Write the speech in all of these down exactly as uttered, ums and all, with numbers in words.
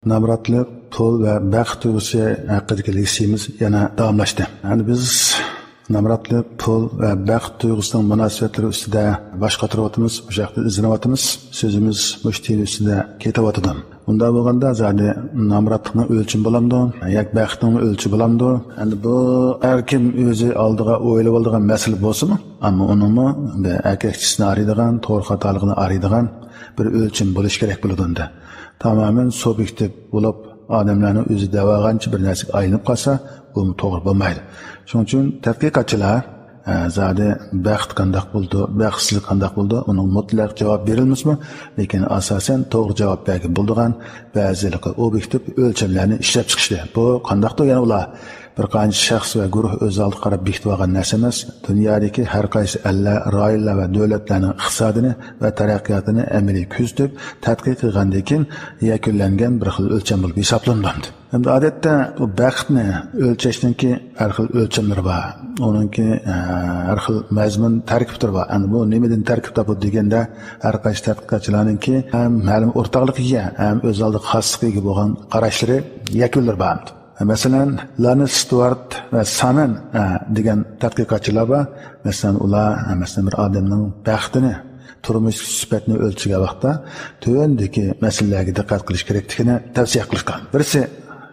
نامراتلىق، پۇل ۋە بەخت تۇيغۇسى ھەققىدىكى لېكسىيىمىز يەنە داۋاملاشتى. يەنى بىز نامراتلىق، پۇل ۋە بەخت تۇيغۇسىنىڭ مۇناسىۋەتلىرى ئۈستىدە باش قاتۇرۇۋاتىمىز، مۇشۇ ھەقتە ئىزدىنىۋاتىمىز. سۆزىمىز مۇشۇ تېما ئۈستىدە كېتىۋاتىدۇ. ئۇنداق بولغاندا زادى نامراتلىقنىڭ ئۆلچىمى بولامدۇ ياكى بەختنىڭ ئۆلچىمى بولامدۇ؟ ئەمدى بۇ ھەر كىم ئۆزى ئالدىغا ئويلىۋالىدىغان مەسىلە بولسىمۇ، ئەمما ئۇنىڭمۇ بىر ئەركەكچىسىنى ئايرىيدىغان، توغرا خاتالىقىنى ئايرىيدىغان بىر ئۆلچىمى بولۇشى كېرەك بولىدۇ ئەمدى. تامامەن سۇبيېكتىپ بولۇپ، ئادەملەرنىڭ ئۆزى دەۋالغانچە بىر نەرسىگە ئايلىنىپ قالسا، بۇمۇ توغرا بولمايدۇ. شۇنىڭ ئۈچۈن تەتقىقاتچىلار، ئە، زادى بەخت قانداق بولىدۇ، بەختسىزلىك قانداق بولىدۇ، ئۇنىڭ مۇتلەق جاۋاب بېرىلمىسىمۇ، لېكىن ئاساسەن توغرا جاۋاب بەرگىلى بولىدىغان بەزى ھېلىقى ئوبيېكتىپ ئۆلچەملەرنى ئىشلەپ چىقىشتى. بۇ قانداقتۇر يەنە ئۇلار بىر قانچە شەخس ۋە گۇرۇھ ئۆز ئالدىغا قاراپ بېكىتىپ ئالغان نەرسە ئەمەس. دۇنيادىكى ھەر قايسى ئەللەر، رايونلار ۋە دۆلەتلەرنىڭ ئىقتىسادىنى ۋە تەرەققىياتىنى ئەمەلىي كۆزىتىپ، تەتقىق قىلغاندىن كېيىن يەكۈنلەنگەن بىر خىل ئۆلچەم بولۇپ ھېسابلىنىدۇ. ئەمدى ئادەتتە بۇ بەختنى ئۆلچەشنىڭكى ھەر خىل ئۆلچەملىرى بار. ئۇنىڭكى، ئە، ھەر خىل مەزمۇن تەركىبلىرى بار. ئەمدى بۇ نېمىدىن تەركىب تاپىدۇ دېگەندە، ھەر قايسى تەتقىقاتچىلارنىڭكى ھەم مەلۇم ئورتاقلىققا ئىگە، ھەم ئۆز ئالدىغا خاسلىققا ئىگە بولغان قاراشلىرى، يەكۈنلىرى بار. مەسىلەن، لانىس ستۇئارت ۋە سامەن، ئە، دېگەن تەتقىقاتچىلار بار. مەسىلەن، ئۇلار، ئە، مەسىلەن، بىر ئادەمنىڭ بەختىنى، تۇرمۇش سۈپەتنى ئۆلچىگەن ۋاقىتتا تۆۋەندىكى مەسىلىلەرگە دىققەت قىلىش كېرەكلىكىنى تەۋسىيە قىلىشقان. بىرسى،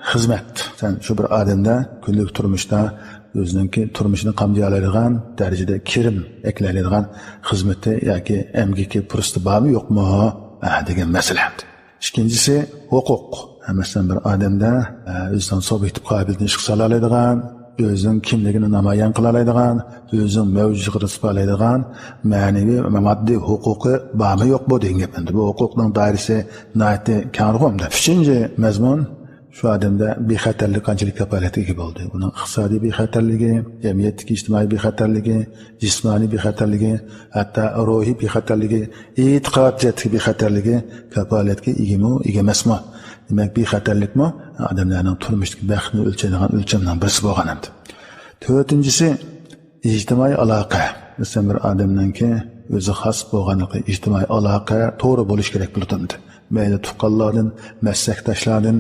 خىزمەت. سەن شۇ بىر ئادەمدە كۈنلۈك تۇرمۇشتا ئۆزىنىڭكى تۇرمۇشىنى قامدىيالايدىغان دەرىجىدە كىرىم ئەكىلەلەيدىغان خىزمىتى ياكى ئەمگىكى پۇرسىتى بارمۇ، يوقمۇ؟ ئە، دېگەن مەسىلە. ئىككىنچىسى، ھوقۇق. مەسىلەن، بىر ئادەمدە، ئە، ئۆزىنىڭ سۇبيېكتىپ قابىلىيىتىنى ئىشقا سالالايدىغان، ئۆزىنىڭ كىملىكىنى نامايان قىلالايدىغان، ئۆزىنىڭ مەۋجۇتلۇقىنى ئىسپاتلايدىغان مەنىۋى ۋە ماددىي ھوقۇقى بارمۇ، يوقمۇ دېگەن گەپ. ئەمدى بۇ ھوقۇقنىڭ دائىرىسى ناھايىتى كەڭرىغۇ ئەمدى. ئۈچىنچى مەزمۇن، شۇ ئادەمدە بىخەتەرلىك قانچىلىك كاپالەتكە ئىگە بولدى؟ ئۇنىڭ ئىقتىسادىي بىخەتەرلىكى، جەمئىيەتتىكى ئىجتىمائىي بىخەتەرلىكى، جىسمانىي بىخەتەرلىكى، ھەتتا روھىي بىخەتەرلىكى، ئېتىقاد جەھەتتىكى بىخەتەرلىكى كاپالەتكە ئىگىمۇ، ئىگە ئەمەسمۇ؟ دېمەك، بىخەتەرلىكمۇ ئادەملەرنىڭ تۇرمۇشتىكى بەختىنى ئۆلچەيدىغان ئۆلچەمنىڭ بىرسى بولغان ئەمدى. تۆتىنچىسى، ئىجتىمائىي ئالاقە. مەسىلەن، بىر ئادەمنىڭكى ئۆزى خاس بولغانلىقى، ئىجتىمائىي ئالاقە توغرا بولۇشى كېرەك بولىدۇ ئەمدى. مەيلى تۇغقانلاردىن، مەسلەكداشلاردىن،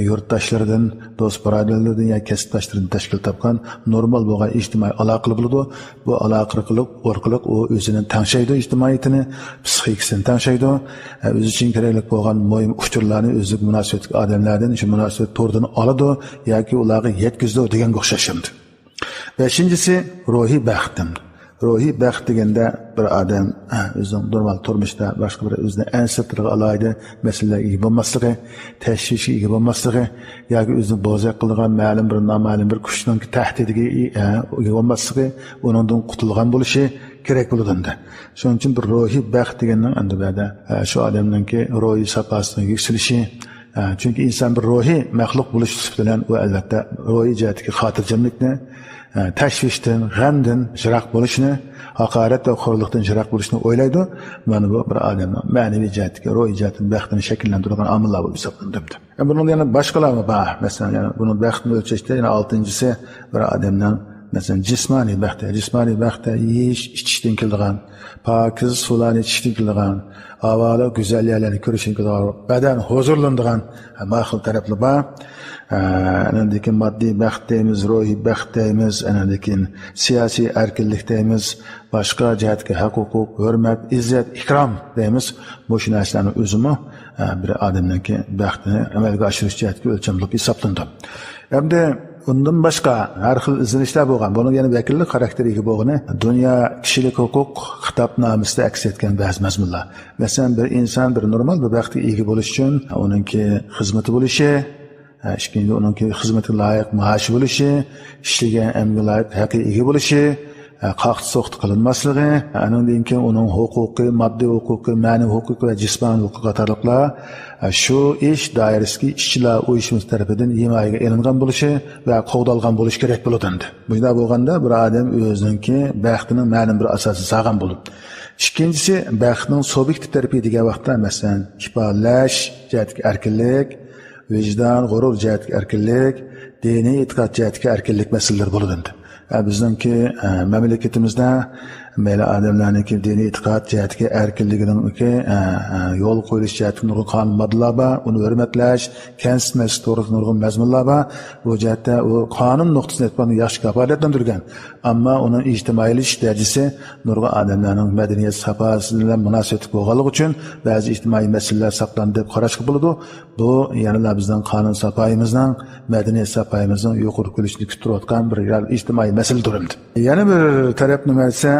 يۇرتداشلىرىدىن، دوست بۇرادەرلىرىدىن يا كەسىپداشلىرىدىن تەشكىل تاپقان نورمال بولغان ئىجتىمائىي ئالاقىلىرى بولىدۇ. بۇ ئالاقە ئارقىلىق، ئارقىلىق ئۇ ئۆزىنى تەڭشەيدۇ ئىجتىمائىيىتىنى، پسىخىكىسىنى تەڭشەيدۇ. ئە، ئۆزى ئۈچۈن كېرەكلىك بولغان مۇھىم ئۇچۇرلارنى ئۆزىگە مۇناسىۋەتلىك ئادەملەردىن، شۇ مۇناسىۋەت تورىدىن ئالىدۇ ياكى ئۇلارغا يەتكۈزىدۇ دېگەنگە ئوخشاش ئەمدى. بەشىنچىسى، روھىي بەخت. روھىي بەخت دېگەندە بىر ئادەم، ئە، ئۆزىنىڭ نورمال تۇرمۇشتا باشقا بىر ئۆزىنى ئەنسىرەيدىغان ئالاھىدە مەسىلىلەرگە ئىگە بولماسلىقى، تەشۋىشكە ئىگە بولماسلىقى ياكى ئۆزىنى بوزەك قىلىدىغان مەلۇم بىر نامەلۇم بىر كۈچنىڭ تەھدىتىگە ئى-، ئە، ئىگە بولماسلىقى، ئۇنىڭدىن قۇتۇلغان بولۇشى كېرەك بولىدۇ ئەمدى. شۇنىڭ ئۈچۈن بىر روھىي بەخت دېگەننىڭ ئەمدى بۇ يەردە، ئە، شۇ ئادەمنىڭكى روھىي ساپاسىنىڭ يۈكسىلىشى، ئە، چۈنكى ئىنسان بىر روھىي مەخلۇق بولۇش سۈپىتى بىلەن ئۇ ئەلۋەتتە روھىي جەھەتتىكى خاتىرجەملىكنى، ئە، تەشۋىشتىن، غەمدىن يىراق بولۇشنى، ھاقارەت ۋە خورلۇقتىن يىراق بولۇشنى ئويلايدۇ. مانا بۇ بىر ئادەمنىڭ مەنىۋى جەھەتتىكى، روھىي جەھەتتىن بەختىنى شەكىللەندۈرىدىغان ئامىللار بولۇپ ھېسابلىنىدۇ. ئە، بۇنىڭدا يەنە باشقىلارمۇ بار. مەسىلەن، يەنە بۇنىڭ بەختنى ئۆلچەشتە يەنە ئالتىنچىسى بىر ئادەمنىڭ، مەسىلەن، جىسمانىي بەختى. جىسمانىي بەختتە يېيىش، ئىچىشتىن كېلىدىغان، پاكىز سۇلارنى ئىچىشتىن كېلىدىغان، ھاۋالىق گۈزەل يەرلەرنى كۆرۈشتىن كېلىدىغان، بەدەن ھۇزۇرلىنىدىغان، ھە، ما خىل تەرەپلىرى بار. ئە، ئاندىن كېيىن ماددىي بەخت دەيمىز، روھىي بەخت دەيمىز، ئاندىن كېيىن سىياسىي ئەركىنلىك دەيمىز، باشقا جەھەتتىكى ھەق ھوقۇق، ھۆرمەت، ئىززەت، ئىكرام دەيمىز. مۇشۇ نەرسىلەرنىڭ ئۆزىمۇ، ئە، بىر ئادەمنىڭكى بەختىنى ئەمەلگە ئاشۇرۇش جەھەتتىكى ئۆلچەم بولۇپ ھېسابلىنىدۇ. ئەمدى ئۇندىن باشقا ھەر خىل ئىزدىنىشلەر بولغان. بۇنىڭ يەنە ۋەكىللىك خاراكتېرىگە بولغىنى دۇنيا كىشىلىك ھوقۇق خىتابنامىسىدە ئەكس ئەتكەن بەزى مەزمۇنلار. مەسىلەن، بىر ئىنسان بىر نورمال بىر بەختكە ئىگە بولۇش ئۈچۈن ئۇنىڭكى خىزمىتى بولۇشى، ئىككىنچى، ئۇنىڭكى خىزمىتىگە لايىق مائاشى بولۇشى، ئىشلىگەن ئەمگىكىگە لايىق ھەققىگە ئىگە بولۇشى، قاقتى-سوقتى قىلىنماسلىقى، ئانىڭدىن كېيىن ئۇنىڭ ھوقۇقى، ماددىي ھوقۇقى، مەنىۋى ھوقۇقى ۋە جىسمانىي ھوقۇقى قاتارلىقلار شۇ ئىش دائىرىسىدىكى ئىشچىلار ئۇيۇشمىسى تەرىپىدىن ھىمايىگە ئېلىنغان بولۇشى ۋە قوغدالغان بولۇشى كېرەك بولىدۇ ئەمدى. مۇنداق بولغاندا بىر ئادەم ئۆزىنىڭكى بەختىنىڭ مەلۇم بىر ئاساسى سالغان بولىدۇ. ئىككىنچىسى، بەختنىڭ سۇبيېكتىپ تەرىپى دېگەن ۋاقىتتا، مەسىلەن، ئىپادىلەش جەھەتتىكى ئەركىنلىك، ۋىجدان، غۇرۇر جەھەتتىكى ئەركىنلىك، دىنىي ئېتىقاد جەھەتتىكى ئەركىنلىك مەسىلىلىرى بولىدۇ ئەمدى. ئە، بىزنىڭكى، ئە، مەملىكىتىمىزدە، مەيلى ئادەملەرنىڭكى دىنىي ئېتىقاد جەھەتتىكى ئەركىنلىكىنىڭكى، ئە، ئە، يولغا قويۇلۇش جەھەتتىكى نۇرغۇن قانۇن ماددىلار بار. ئۇنى ھۆرمەتلەش، كەمسىتمەسلىك توغرىسىدا نۇرغۇن مەزمۇنلار بار. بۇ جەھەتتە ئۇ قانۇن نۇقتىسىدىن ئېتىبارەن ياخشى كاپالەتلەندۈرگەن. ئەمما ئۇنىڭ ئىجتىمائىيلىشىش دەرىجىسى نۇرغۇن ئادەملەرنىڭ مەدەنىيەت ساپاسى بىلەن مۇناسىۋەتلىك بولغانلىقى ئۈچۈن بەزى ئىجتىمائىي مەسىلىلەر ساقلاندى دەپ قاراشقا بولىدۇ. بۇ يەنىلا بىزنىڭ قانۇن ساپايىمىزنىڭ، مەدەنىيەت ساپايىمىزنىڭ يۇقىرى كۆرۈلۈشىنى كۈتتۈرۈۋاتقان بىر رېئال ئىجتىمائىي مەسىلىدۇر ئەمدى. يەنە بىر تەرەپنى مەنسە،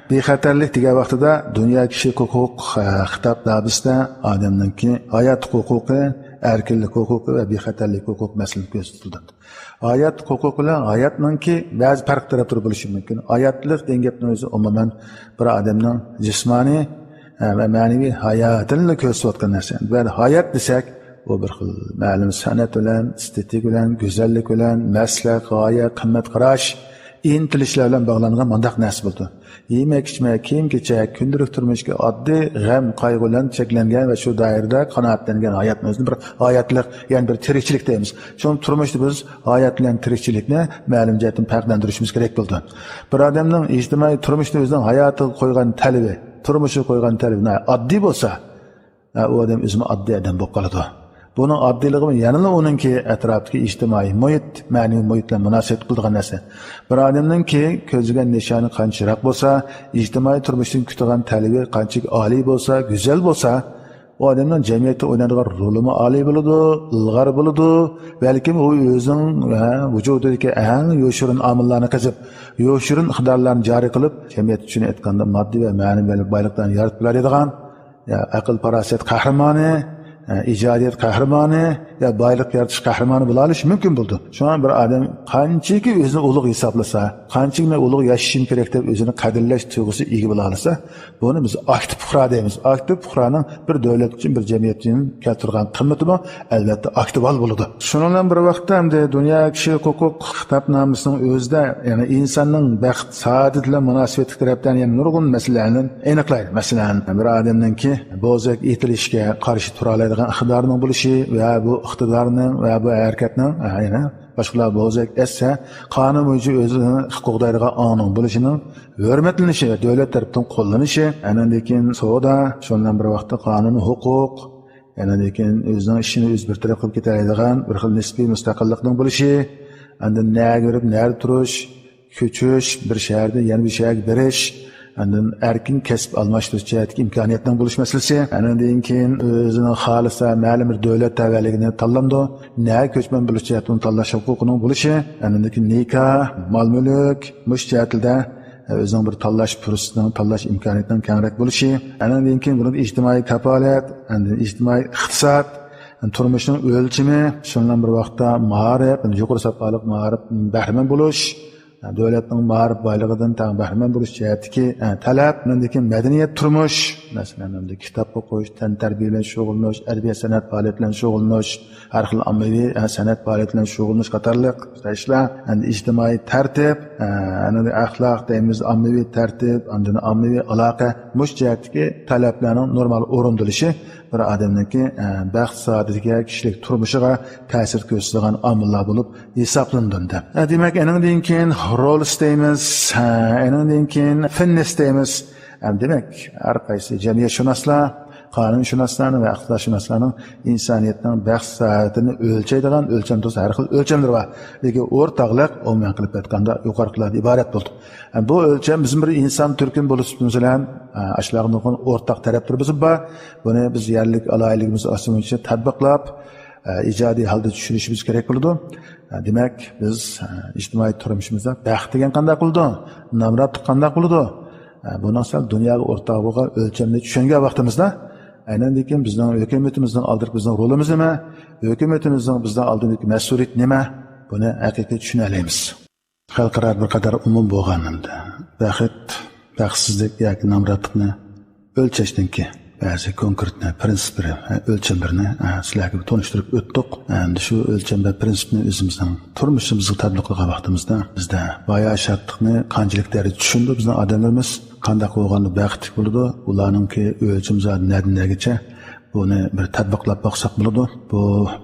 بىخەتەرلىك دېگەن ۋاقتىدا دۇنيا كىشىلىك ھوقۇق، ئە، خىتاب دائىرىسىدە ئادەمنىڭكى ھايات ھوقۇقى، ئەركىنلىك ھوقۇقى ۋە بىخەتەرلىك ھوقۇق مەسىلىسى كۆرسىتىلدى. ھايات ھوقۇقى بىلەن ھاياتنىڭكى بەزى پەرق تەرەپلىرى بولۇشى مۇمكىن. ھاياتلىق دېگەن گەپنىڭ ئۆزى ئومۇمەن بىر ئادەمنىڭ جىسمانىي، ئە، ۋە مەنىۋى ھاياتىنىلا كۆرسىتىۋاتقان نەرسە. بۇ يەردە ھايات دېسەك، ئۇ بىر خىل مەلۇم سەنئەت بىلەن، ئېستېتىكا بىلەن، گۈزەللىك بىلەن، مەسلەك، غايە، قىممەت قاراش، ئىنتىلىشلار بىلەن باغلانغان مۇنداق نەرسە بولىدۇ. يېمەك، ئىچمەك، كىيىم، كېچەك، كۈندىلىك تۇرمۇشتىكى ئاددىي غەم، قايغۇ بىلەن چەكلەنگەن ۋە شۇ دائىرىدە قانائەتلەنگەن ھاياتنىڭ ئۆزىنى بىر ھاياتلىق، يەنى بىر تىرىكچىلىك دەيمىز. شۇڭا تۇرمۇشتا بىز ھايات بىلەن تىرىكچىلىكنى مەلۇم جەھەتتىن پەرقلەندۈرۈشىمىز كېرەك بولىدۇ. بىر ئادەمنىڭ ئىجتىمائىي تۇرمۇشتا ئۆزىنىڭ ھاياتىغا قويغان تەلىپى، تۇرمۇشىغا قويغان تەلىپى ئاددىي بولسا، ئە، ئۇ ئادەم ئۆزىمۇ ئاددىي ئادەم بولۇپ قالىدۇ. بۇنىڭ ئاددىيلىقى يەنىلا ئۇنىڭكى ئەتراپتىكى ئىجتىمائىي مۇھىت، مەنىۋى مۇھىت بىلەن مۇناسىۋەتلىك بولىدىغان نەرسە. بىر ئادەمنىڭكى كۆزلىگەن نىشانى قانچە يىراق بولسا، ئىجتىمائىي تۇرمۇشتىن كۈتىدىغان تەلىپى قانچىكى ئالىي بولسا، گۈزەل بولسا، ئۇ ئادەمنىڭ جەمئىيەتتە ئوينايدىغان رولىمۇ ئالىي بولىدۇ، ئىلغار بولىدۇ. بەلكىم ئۇ ئۆزىنىڭ، ھە، ۋۇجۇدىدىكى ئەڭ يوشۇرۇن ئامىللارنى قېزىپ، يوشۇرۇن ئىقتىدارلارنى جارى قىلىپ، جەمئىيەت ئۈچۈن ئېيتقاندا ماددىي ۋە مەنىۋى بايلىقلارنى يارىتىپ بېرەلەيدىغان، يا، ئەقىل-پاراسەت قەھرىمانى، ئە، ئىجادىيەت قەھرىمانى، يا، بايلىق يارىتىش قەھرىمانى بولاۋېرىشى مۇمكىن بولىدۇ. شۇڭا بىر ئادەم قانچىكى ئۆزىنى ئۇلۇغ ھېسابلىسا، قانچىكى مەن ئۇلۇغ ياشىشىم كېرەك دەپ ئۆزىنى قەدىرلەش تۇيغۇسى ئىگە بولاۋالسا، بۇنى بىز ئاكتىپ پۇقرا دەيمىز. ئاكتىپ پۇقرانىڭ بىر دۆلەت ئۈچۈن، بىر جەمئىيەت ئۈچۈن كەلتۈرگەن قىممىتىمۇ ئەلۋەتتە ئاكتىۋال بولىدۇ. شۇنىڭ بىلەن بىر ۋاقىتتا ئەمدى دۇنيا كىشىلىك ھوقۇق خىتابنامىسىنىڭ ئۆزىدە، يەنى ئىنساننىڭ بەخت، سائادىتى بىلەن مۇناسىۋەتلىك تەرەپلەرنى يەنە نۇرغۇن مەسىلىلەرنى ئېنىقلايدۇ. مەسىلەن، بىر ئادەمنىڭكى بوزەك ئېتىلىشىگە قارشى تۇرالايدىغان ئىقتىدارىنىڭ بولۇشى ۋە بۇ ئىقتىدارنىڭ ۋە بۇ ھەرىكەتنىڭ، ئە، يەنە باشقىلار بوزەك ئەتسە، قانۇن بويىچە ئۆزىنى ھوقۇق دايرىغا ئاڭنىڭ بولۇشىنىڭ ھۆرمەتلىنىشى ۋە دۆلەت تەرىپىدىن قوللىنىشى، ئاندىن كېيىن سودا، شۇنىڭ بىلەن بىر ۋاقىتتا قانۇن ھوقۇق، ئاندىن كېيىن ئۆزىنىڭ ئىشىنى ئۆزى بىر تەرەپ قىلىپ كېتەلەيدىغان بىر خىل نىسپىي مۇستەقىللىقنىڭ بولۇشى، ئاندىن نەگە بېرىپ نەدە تۇرۇش، كۆچۈش، بىر شەھەردىن يەنە بىر شەھەرگە بېرىش، ئاندىن ئەركىن كەسىپ ئالماشتۇرۇش جەھەتتىكى ئىمكانىيەتنىڭ بولۇش مەسىلىسى، ئاندىن كېيىن ئۆزىنىڭ خالىسا مەلۇم بىر دۆلەت تەۋەلىكىنى تاللامدۇ، نەگە كۆچمەن بولۇش جەھەتتىن تاللاش ھوقۇقىنىڭ بولۇشى، ئاندىن كېيىن نىكاھ، مال-مۈلۈك، مۇشۇ جەھەتلەردە ئۆزىنىڭ بىر تاللاش پۇرسىتىنىڭ، تاللاش ئىمكانىيىتىنىڭ كەڭرەك بولۇشى، ئاندىن كېيىن بۇنىڭ ئىجتىمائىي كاپالەت، ئاندىن ئىجتىمائىي ئىقتىساد، تۇرمۇشنىڭ ئۆلچىمى، شۇنىڭ بىلەن بىر ۋاقىتتا مائارىپ، يۇقىرى ساپالىق مائارىپتىن بەھرىمەن بولۇش، دۆلەتنىڭ مائارىپ بايلىقىدىن تەڭ بەھرىمەن بولۇش جەھەتتىكى، ئە، تەلەپ، ئاندىن كېيىن مەدەنىيەت تۇرمۇش، مەسىلەن، ئەمدى كىتاب ئوقۇش، تەنتەربىيە بىلەن شۇغۇللىنىش، ئەدەبىيات سەنئەت پائالىيىتى بىلەن شۇغۇللىنىش، ھەر خىل ئاممىۋى، ئە، سەنئەت پائالىيىتى بىلەن شۇغۇللىنىش قاتارلىق ئىشلار، ئەمدى ئىجتىمائىي تەرتىپ، ئە، ئەنە ئەخلاق دەيمىز، ئاممىۋى تەرتىپ، ئاندىن ئاممىۋى ئالاقە، مۇشۇ جەھەتتىكى تەلەپلەرنىڭ نورمال ئورۇندىلىشى بىر ئادەمنىڭكى، ئە، بەخت سائادىتىگە، كىشىلىك تۇرمۇشىغا تەسىر كۆرسىتىدىغان ئامىللار بولۇپ ھېسابلىنىدۇ ئەمدى. ئە، دېمەك، ئېنىڭدىن كېيىن رولس دەيمىز، ئە، ئېنىڭدىن كېيىن فىننېس دەيمىز. ئەم، دېمەك، ھەر قايسى جەمئىيەتشۇناسلار، قانۇنشۇناسلارنىڭ ۋە ئىقتىسادشۇناسلارنىڭ ئىنسانىيەتنىڭ بەخت سائادىتىنى ئۆلچەيدىغان ئۆلچەم تۇرسا، ھەر خىل ئۆلچەملىرى بار. لېكىن ئورتاقلىق، ئومۇمەن قىلىپ ئېيتقاندا، يۇقىرىقىلاردىن ئىبارەت بولىدۇ. ئەم، بۇ ئۆلچەم بىزنىڭ بىر ئىنسان تۈركۈم بولۇش سۈپىتىمىز بىلەن، ئە، ئاشۇلارغا نۇرغۇن ئورتاق تەرەپلىرىمىز بار. بۇنى بىز يەرلىك ئالاھىدىلىكىمىز ئاساسى بويىچە تەتبىقلاپ، ئە، ئىجادىي ھالدا چۈشۈرۈشىمىز كېرەك بولىدۇ. ئە، دېمەك، بىز، ئە، ئىجتىمائىي تۇرمۇشىمىزدا بەخت دېگەن قانداق بولىدۇ؟ نامراتلىق قانداق بولىدۇ؟ ئە، بۇنىڭ سەل دۇنياغا ئورتاق بولغان ئۆلچەمنى چۈشەنگەن ۋاقتىمىزدا، ئاندىن كېيىن بىزنىڭ ھۆكۈمىتىمىزنىڭ ئالدىدىكى بىزنىڭ رولىمىز نېمە؟ ھۆكۈمىتىمىزنىڭ بىزنىڭ ئالدىمىزدىكى مەسئۇلىيىتى نېمە؟ بۇنى ھەقىقىي چۈشىنەلەيمىز. خەلقئارا بىر قەدەر ئومۇم بولغان ئەمدى بەخت، بەختسىزلىك ياكى نامراتلىقنى ئۆلچەشنىڭكى بەزى كونكرېتنى پىرىنسىپلىرى، ئۆلچەملىرىنى، ئە، سىلەرگە تونۇشتۇرۇپ ئۆتتۇق. ئەمدى شۇ ئۆلچەم ۋە پىرىنسىپنى ئۆزىمىزنىڭ تۇرمۇشىمىزغا تەتبىقلىغان ۋاقتىمىزدا، بىزدە باياشاتلىقنى قانچىلىك دەرىجىدە چۈشىنىدۇ بىزنىڭ ئادەملىرىمىز، قانداق بولغاندا بەختلىك بولىدۇ، ئۇلارنىڭكى ئۆلچىمى زادى نەدىن نەگىچە، بۇنى بىر تەتبىقلاپ باقساق بولىدۇ. بۇ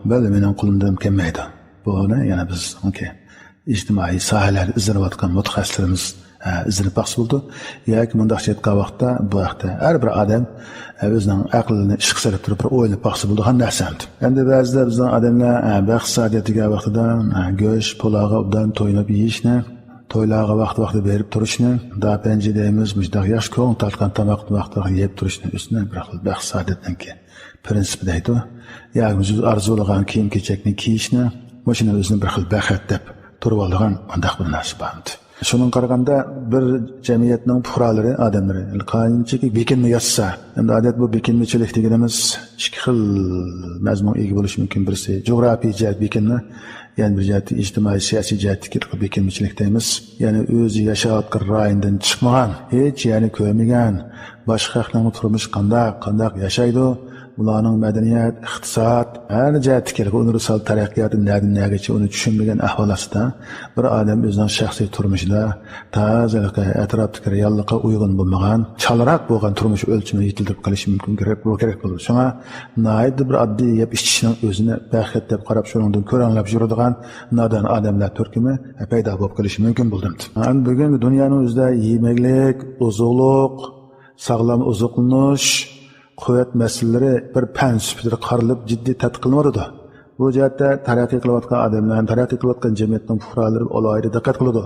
بەلكى مېنىڭ قولۇمدىن كەلمەيدۇ. بۇنى يەنە بىزنىڭكى ئىجتىمائىي ساھەلەردە ئىزدىنىۋاتقان مۇتەخەسسىسلىرىمىز ئىزدىنىپ باقسا بولىدۇ. ياكى مۇنداقچە ئېيتقان ۋاقىتتا، بۇ ھەقتە ھەر بىر ئادەم ئۆزىنىڭ ئەقلىنى ئىشقا سېلىپ تۇرۇپ بىر ئويلاپ باقسا بولىدىغان نەرسە. ئەمدى بەزىدە بىزنىڭ ئادەملەر بەخت سائادەت دېگەن ۋاقتىدا گۆش پۇلاغا ئوبدان تويۇنۇپ يېيىشنى، تويلارغا ۋاقتى ۋاقتىدا بېرىپ تۇرۇشنى، داپەنجى دەيمىز، مۇشۇنداق ياخشى كۆڭۈل تارتقان تاماقنى ۋاقتىدا يەپ تۇرۇشنى ئۆزىنى بىر خىل بەخت سائادەتنىڭكى پىرىنسىپى دەيدۇ. ياكى ئۆزى ئارزۇلىغان كىيىم كېچەكنى كىيىشنى، مۇشۇنى ئۆزىنى بىر خىل بەخت دەپ تۇرۇۋالىدىغان مۇنداق بىر نەرسە بار. شۇنىڭغا قارىغاندا بىر جەمئىيەتنىڭ پۇقرالىرى، ئادەملىرى قانچىكى بېكىنمە ياسىسا، ئەمدى ئادەتتە بۇ بېكىنمىچىلىك دېگىنىمىز ئىككى خىل مەزمۇنغا ئىگە بولۇشى مۇمكىن. بىرسى جۇغراپىيە جەھەت بېكىنمە، يەنە بىر جەھەتتە ئىجتىمائىي سىياسىي جەھەتتىكى بېكىنمىچىلىك دەيمىز. يەنى ئۆزى ياشاۋاتقان رايوندىن چىقمىغان، ھېچ يەرنى كۆرمىگەن، باشقا خەقنىڭ تۇرمۇشى قانداق، قانداق ياشايدۇ، بۇلارنىڭ مەدەنىيەت، ئىقتىساد، ھەر جەھەتتىكى ئۇنىۋېرسال تەرەققىياتى نەدىن نەگىچە ئۇنى چۈشەنمىگەن ئەھۋال ئاستىدا بىر ئادەم ئۆزىنىڭ شەخسىي تۇرمۇشىدا تازىلىقى، ئەتراپتىكى رېئاللىققا ئۇيغۇن بولمىغان، چالاراق بولغان تۇرمۇش ئۆلچىمىنى يېتىلدۈرۈپ قېلىشى مۇمكىن، كېرەك، بۇ كېرەك بولىدۇ. شۇڭا ناھايىتى بىر ئاددىي يەپ ئىچىشنىڭ ئۆزىنى بەخت دەپ قاراپ، شۇنىڭدىن كۆرەڭلەپ يۈرىدىغان نادان ئادەملەر تۈركۈمى پەيدا بولۇپ قېلىشى مۇمكىن بولدى. ئەمدى بۈگۈنكى دۇنيانىڭ ئۆزىدە يېمەكلىك، ئوزۇقلۇق، ساغلام ئوزۇقلىنىش، قۇۋۋەت مەسىلىلىرى بىر پەن سۈپىتىدە قارىلىپ، جىددىي تەتقىق قىلىنىۋاتىدۇ. بۇ جەھەتتە تەرەققىي قىلىۋاتقان ئادەملەر، تەرەققىي قىلىۋاتقان جەمئىيەتنىڭ پۇقرالىرى ئالاھىدە دىققەت قىلىدۇ.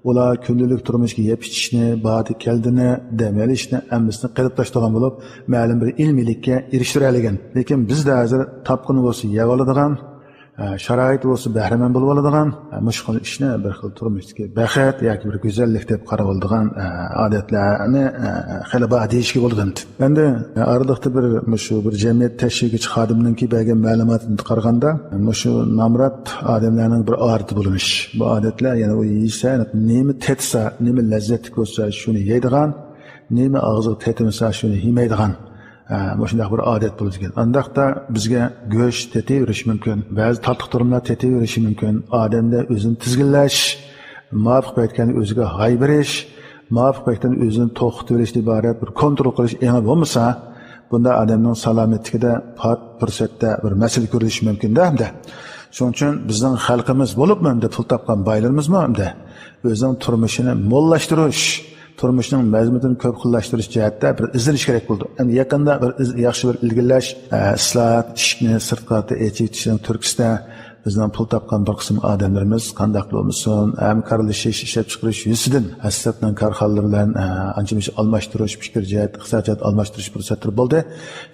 ئۇلار كۈندىلىك تۇرمۇشقا يەپ ئىچىشنى، بارىدە كەلدىنى، دەم ئېلىشنى ھەممىسىنى قېلىپلاشتۇرغان بولۇپ، مەلۇم بىر ئىلمىيلىككە ئېرىشتۈرەلىگەن. لېكىن بىزدە ھازىر تاپقىنى بولسا يەۋالىدىغان، ئە، شارائىتى بولسا بەھرىمەن بولۇۋالىدىغان، ئە، مۇشۇ خىل ئىشنى بىر خىل تۇرمۇشتىكى بەخت ياكى بىر گۈزەللىك دەپ قارىۋالىدىغان، ئە، ئادەتلەرنى، ئە، خېلى بار دېيىشكە بولىدۇ. ئەمدى، ئە، ئارىلىقتا بىر، مۇشۇ بىر جەمئىيەت تەشۋىقاتچى خادىمنىڭكى بەرگەن مەلۇماتىدىن قارىغاندا، مۇشۇ نامرات ئادەملەرنىڭ بىر ئادىتى بولمىش. بۇ ئادەتلەر، يەنى ئۇ يېسە، نېمە تېتىسا، نېمە لەززەتلىك بولسا، شۇنى يەيدىغان، نېمە ئاغزىغا تېتىمىسا، شۇنى يېمەيدىغان، ئە، مۇشۇنداق بىر ئادەت بولىدىكەن. ئانداقتا بىزگە گۆش تېتىۋېرىشى مۇمكىن، بەزى تاتلىق تۇرۇملار تېتىۋېرىشى مۇمكىن. ئادەمدە ئۆزىنى تىزگىنلەش، مۇۋاپىق پەيتكەن ئۆزىگە ھاي بېرىش، مۇۋاپىق پەيتتىن ئۆزىنى توختىتىۋېلىشتىن ئىبارەت بىر كونترول قىلىش ئېڭى بولمىسا، بۇنداق ئادەمنىڭ سالامەتلىكىدە پات پۇرسەتتە بىر مەسىلە كۆرۈلۈشى مۇمكىن-دە ئەمدى. شۇنىڭ ئۈچۈن بىزنىڭ خەلقىمىز بولۇپمۇ ئەمدى پۇل تاپقان بايلىرىمىزمۇ ئەمدى ئۆزىنىڭ تۇرمۇشىنى موللاشتۇرۇش، تۇرمۇشنىڭ مەزمۇتىنى كۆپ خىللاشتۇرۇش جەھەتتە بىر ئىزدىنىش كېرەك بولىدۇ. ئەمدى يېقىندا بىر ئىز-، ياخشى بىر ئىلگىرىلەش، ئە، ئىسلاھات، ئىشىكنى سىرتقا ئېچىۋېتىشنىڭ تۈرتكىسىدە بىزنىڭ پۇل تاپقان بىر قىسىم ئادەملىرىمىز قانداق بولمىسۇن، ھەمكارلىشىش، ئىشلەپچىقىرىش يۈزىسىدىن سىرتنىڭ كارخانىلىرى بىلەن، ئە، ئانچە-مۇنچە ئالماشتۇرۇش، پىكىر جەھەت، ئىقتىساد جەھەت ئالماشتۇرۇش پۇرسەتلىرى بولدى.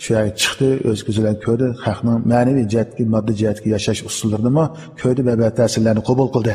شۇ يەرگە چىقتى، ئۆز كۆزى بىلەن كۆردى، خەقنىڭ مەنىۋى جەھەتتىكى، ماددىي جەھەتتىكى ياشاش ئۇسۇللىرىنىمۇ كۆردى، بەبەتەسىرلەرنى قوبۇل قىلدى.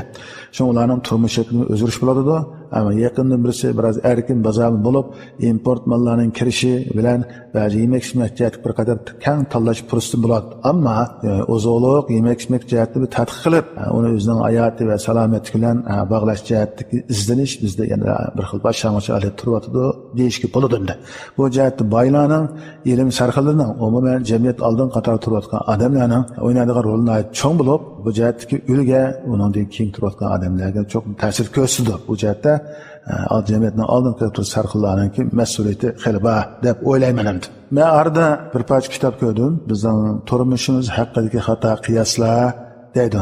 شۇڭا ئۇلارنىڭ تۇرمۇش شەكلىنى ئۆزگىرىش بولىدۇ. ئەمما يېقىندىن بىرسى بىراز ئەركىن بازار بولۇپ، ئىمپورت ماللارنىڭ كىرىشى بىلەن بەزى يېمەك-ئىچمەك جەھەتتە بىر قەدەر كەڭ تاللاش پۇرسىتى بولاتتى. ئەمما، ئە، ئوزۇقلۇق، يېمەك-ئىچمەك جەھەتتە بىر تەتقىق قىلىپ، ئە، ئۇنى ئۆزىنىڭ ھاياتى ۋە سالامەتلىكى بىلەن، ئە، باغلاش جەھەتتىكى ئىزدىنىش بىزدە يەنە بىر خىل باشلانغۇچ ھالەتتە تۇرۇۋاتىدۇ دېيىشكە بولىدۇ ئەمدى. بۇ جەھەتتە بايلارنىڭ ئىلىم سەرخىللىرىنىڭ، ئومۇمەن جەمئىيەت ئالدىنقى قاتاردا تۇرۇۋاتقان ئادەملەرنىڭ ئوينايدىغان رولى ناھايىتى چوڭ بولۇپ، بۇ جەھەتتىكى ئۈلگە ئۇنىڭدىن كېيىن تۇرۇۋاتقان ئادەملەرگە چوڭ تەسىر كۆرسىتىدۇ. بۇ جەھەتتە، ئە، جەمئىيەتنىڭ ئالدىنقى تۇرۇش سەرخىللارنىڭكى مەسئۇلىيىتى خېلى بار دەپ ئويلايمەن ئەمدى. مەن ئارىدا بىر پارچە كىتاب كۆردۈم، بىزنىڭ تۇرمۇشىمىز ھەققىدىكى خاتا قىياسلار دەيدۇ.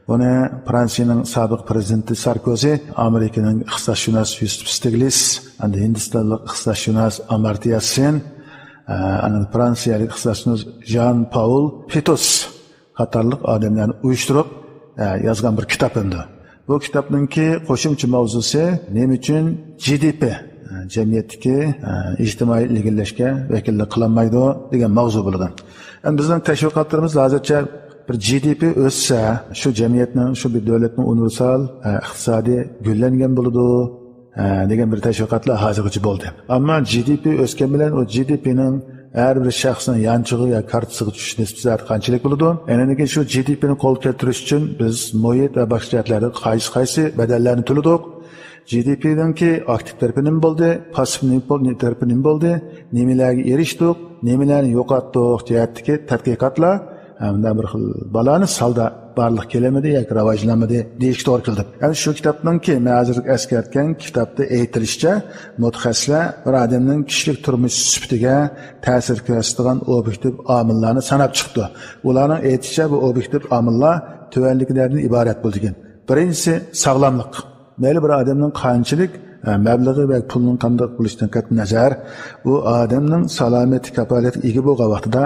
بۇنى فرانسىيىنىڭ سابىق پرېزىدېنتى ساركوزى، ئامېرىكىنىڭ ئىقتىسادشۇناس يۈسۈپ ستىگلىتس، ئەمدى ھىندىستانلىق ئىقتىسادشۇناس ئامارتيا سېن، ئە، ئاندىن فرانسىيەلىك ئىقتىسادشۇناس ژان پاۋل پىتوس قاتارلىق ئادەملەرنى ئۇيۇشتۇرۇپ، ئە، يازغان بىر كىتاب ئەمدى. بۇ كىتابنىڭكى قوشۇمچە ماۋزۇسى نېمە ئۈچۈن جى دى پى، ئە، جەمئىيەتتىكى، ئە، ئىجتىمائىي ئىلگىرىلەشكە ۋەكىللىك قىلالمايدۇ دېگەن ماۋزۇ بولىدۇ. ئەمدى بىزنىڭ تەشۋىقاتلىرىمىز ھازىرچە بىر جى دى پى ئۆسسە، شۇ جەمئىيەتنىڭ، شۇ بىر دۆلەتنىڭ ئۇنىۋېرسال، ئە، ئىقتىسادى گۈللەنگەن بولىدۇ، ئە، دېگەن بىر تەشۋىقاتلار ھازىرغىچە بولدى. ئەمما جى دى پى ئۆسكەن بىلەن ئۇ جى دى پىنىڭ ھەر بىر شەخسنىڭ يانچۇقىغا يا كارتىسىغا چۈشۈش نىسبىتى زادى قانچىلىك بولىدۇ؟ ئەنە ئۇنىڭدىن كېيىن شۇ جى دى پىنى قولغا كەلتۈرۈش ئۈچۈن بىز مۇھىت ۋە باشقا جەھەتلەردە قايسى، قايسى بەدەللەرنى تۆلىدۇق؟ جى دى پىنىڭكى ئاكتىپ تەرىپى نېمە بولدى؟ پاسسىپ نېمە بول-، تەرىپى نېمە بولدى؟ نېمىلەرگە ئېرىشتۇق؟ نېمىلەرنى يوقاتتۇق؟ جەھەتتىكى تەتقىقاتلار، ھە، مۇنداق بىر خىل بالانس ھالدا بارلىققا كېلەلمىدى ياكى راۋاجلانمىدى دېيىشكە توغرا كېلىدۇ. ئەمدى شۇ كىتابنىڭكى، مەن ھازىر ئەسكەرتكەن كىتابتا ئېيتىلىشىچە، مۇتەخەسسىسلەر بىر ئادەمنىڭ كىشىلىك تۇرمۇش سۈپىتىگە تەسىر كۆرسىتىدىغان ئوبيېكتىپ ئامىللارنى ساناپ چىقىپتۇ. ئۇلارنىڭ ئېيتىشىچە، بۇ ئوبيېكتىپ ئامىللار تۆۋەندىكىلەردىن ئىبارەت بولىدىكەن. بىرىنچىسى، ساغلاملىق. مەيلى بىر ئادەمنىڭ قانچىلىك مەبلىغى ۋە پۇلنىڭ قانداق بولۇشىدىن قەتئىينەزەر، ئۇ ئادەمنىڭ سالامەتلىك كاپالىتىگە ئىگە بولغان ۋاقتىدا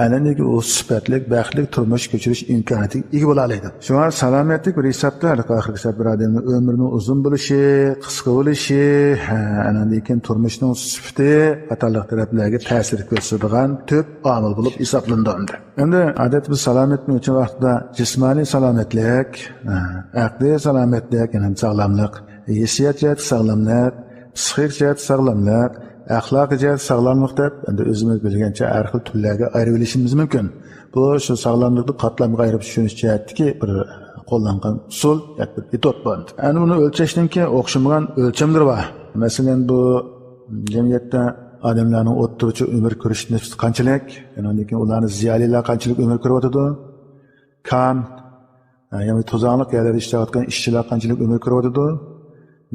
ئەنىكى ئۇ سۈپەتلىك بەختلىك تۇرمۇش كەچۈرۈش ئىمكانىيىتىگە ئىگە بولالايدۇ. شۇڭا سالامەتلىك بىر ھېسابتا، ھېلىقى ئاخىرقى ھېساب بىر ئادەمنىڭ ئۆمرىنىڭ ئۇزۇن بولۇشى، قىسقا بولۇشى، ھە، ئاندىن كېيىن تۇرمۇشنىڭ سۈپىتى قاتارلىق تەرەپلەرگە تەسىر كۆرسىتىدىغان تۆت ئامىل بولۇپ ھېسابلىنىدۇ ئەمدى. ئەمدى ئادەتتە بىز سالامەتلىك ئۈچۈن ۋاقتىدا جىسمانىي سالامەتلىك، ئە، ئەقلىي سالامەتلىك، يەنى ساغلاملىق، ھېسسىيات جەھەتتە ساغلاملىق، پسىخىك جەھەتتە ساغلاملىق، ئەخلاقىي جەھەتتە ساغلاملىق دەپ، ئەمدى ئۆزىمىز بىلگەنچە ھەر خىل تۈرلەرگە ئايرىۋېلىشىمىز مۇمكىن. بۇ شۇ ساغلاملىقنى قاتلامغا ئايرىپ چۈشىنىش جەھەتتىكى بىر قوللانغان ئۇسۇل ياكى بىر مېتود بار. ئەنە بۇنى ئۆلچەشنىڭكى ئوخشىمىغان ئۆلچەملىرى بار. مەسىلەن، بۇ جەمئىيەتتە ئادەملەرنىڭ ئوتتۇرىچە ئۆمۈر كۆرۈش نىسبىتى قانچىلىك؟ ئاندىن كېيىن ئۇلارنى زىيالىيلار قانچىلىك ئۆمۈر كۆرۈۋاتىدۇ؟ كان، يەنى توزانلىق يەرلەردە ئىشلەۋاتقان ئىشچىلار قانچىلىك ئۆمۈر كۆرۈۋاتىدۇ؟